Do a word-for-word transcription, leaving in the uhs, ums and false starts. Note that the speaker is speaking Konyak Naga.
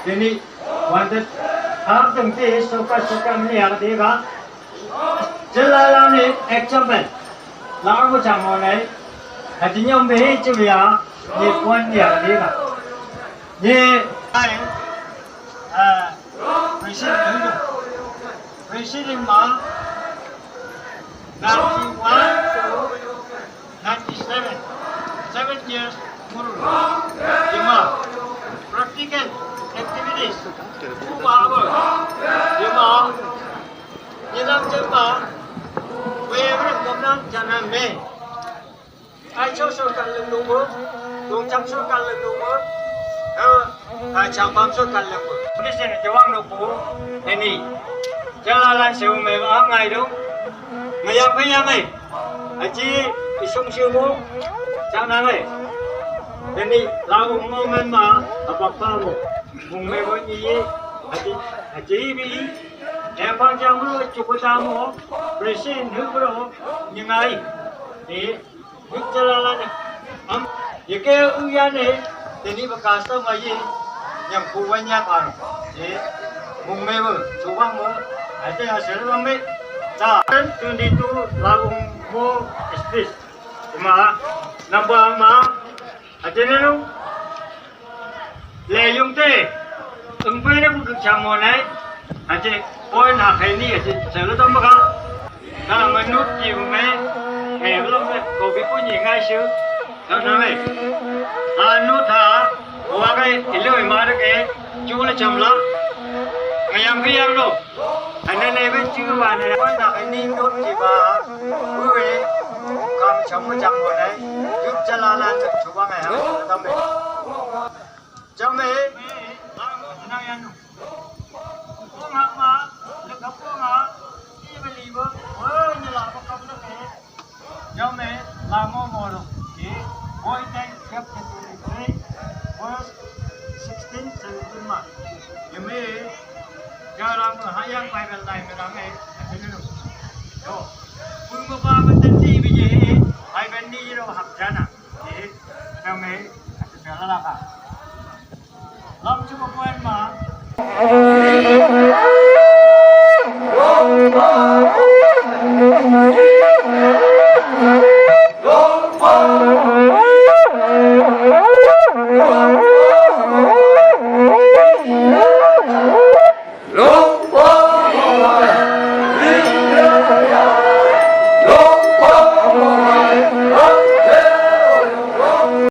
Tini wanted har tengti soka soka meliar tiga. Jalala ni example. Lau macam mana? Hati nyom behi cemia ni puan dia tiga. Ni ai. Ah, president dulu. President ma. Ninety-one to ninety-seven, seven years guru. Ima, practical activities, two hours. Ima, nilam jema, wherever gomnam janam me. Ai cho so kan leng dong bo, dong chang so kan leng dong bo. Eh, ai chang bam so kan leng bo. Ni sen jawang no bo, ni. Jalalan seu me ba ngai dong. Ngayang phayang ai. Aji isung siu mo. Chang nang ai. Ni lau mo men ma, apa pa mo. Mung me bo ni ye. Aji, aji bi. Em pang jang mo, chukuta mo. Presin hu bro. Ni ngai. Ni. Wik jalala ne. Am, yeke uya ne, teni ba custom aye, nyam kuwanya kan. Ye, mung me bo, chuwang mo, ate asal me. Ta, twenty-two laung mo space. Ma, number ma, ate ne no. Le yung te, ung pe ne bu kuk chang mo nai. Aje, point ha khai ni, aje, sa lo tong ba ka. Ta ma nut ki bu me, me lo me, ko bi pu ni ngai shu. Ta na me. A nut ha, wa kai, ilo ma de ke, chu le cham la. Ngayang ke yang lo. Ane ne be chu wa ne, point ha khai ni nut ki ba. Bu we, kam cham mo chang mo nai. Yut cha la la chu ba me ha, ta me. Chang me, la mo na ya nu. Ko ma ma, le ka ko ma, ti ba li bo, o ni la ba ka na ke. Chang me, la mo mo lo. Ye, Boy Tang chapter twenty-three, verse sixteen, seventeen ma. Ye me, ja la mo ha yang Bible lai me la me, a te lo. Yo. Pun mo ba ba te ti bi ye, Bible ni lo hak jana. Ye, chang me, a te la la ka. Lam chu ko point ma.